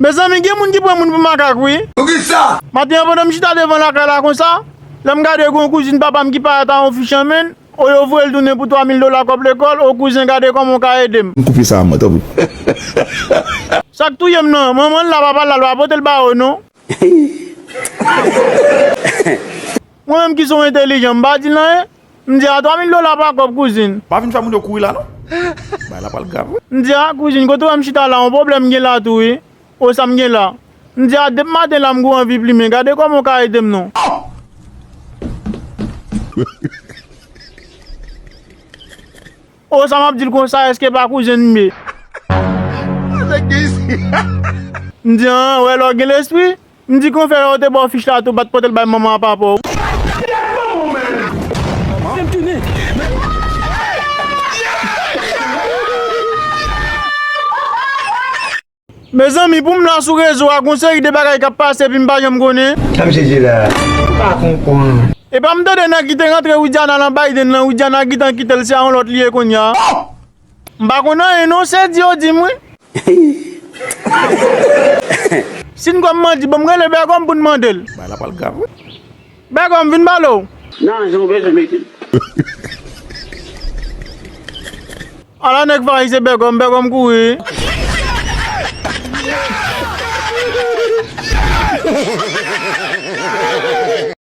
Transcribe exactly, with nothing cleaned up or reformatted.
Mezanmi, gen moun ki pran moun pou makak, wi. Poukisa? Maten an, pandan m chita devan lakay la konsa, lè m gade, gen yon kouzin papa m ki parèt a yon fi chanmen, o yo voye l tounen pou twa mil dola kòb lekòl, o kouzen, gade kòman w ka ede m. M koupe sa a mwen, tanpri. Sa k touye m nan, manman l la, papa l la, l pa pote l ba yo, non. Mwen menm ki se yon entèlijan, m pa di l anyen. M di a, twa mil dola pa kòb, kouzin. Pa vin fè moun yo kouri la, non. Bagay la pral grav, wi. M di a, kouzin, kote w wè m chita la, yon pwoblèm gen la tou, wi. O, sa m gen la? M di a, depi maten la, m gwo anvi plimen. Gade kòman w ka ede m, non. O, sa m ap di l konsa, èske pa kouzen m ye? M di, an, wè lè w gen lespri. M di, konfè, lè w te ba w fich la, tou bat pote l bay manman a papa w. Mezanmi, pou m la sou rezo a, gon seri de bagay k ap pase, epi m pa janm konnen. Sa misye di la? M pa konprann. Epa m tande nèg ki te rantre Widiana nan Biden nan, Widiana gentan kite l, se a yon lòt li ye kounye a. M pa konn anyen non, se di yo di m wi. Si n kwè m manti, ban m rele Bègòm pou n mande l. Bagay la pral grav wi. Bègòm, vin pale w. Nan, jan w bezwen mete l. Ala nèg fayi se Bègòm, Bègòm kouri.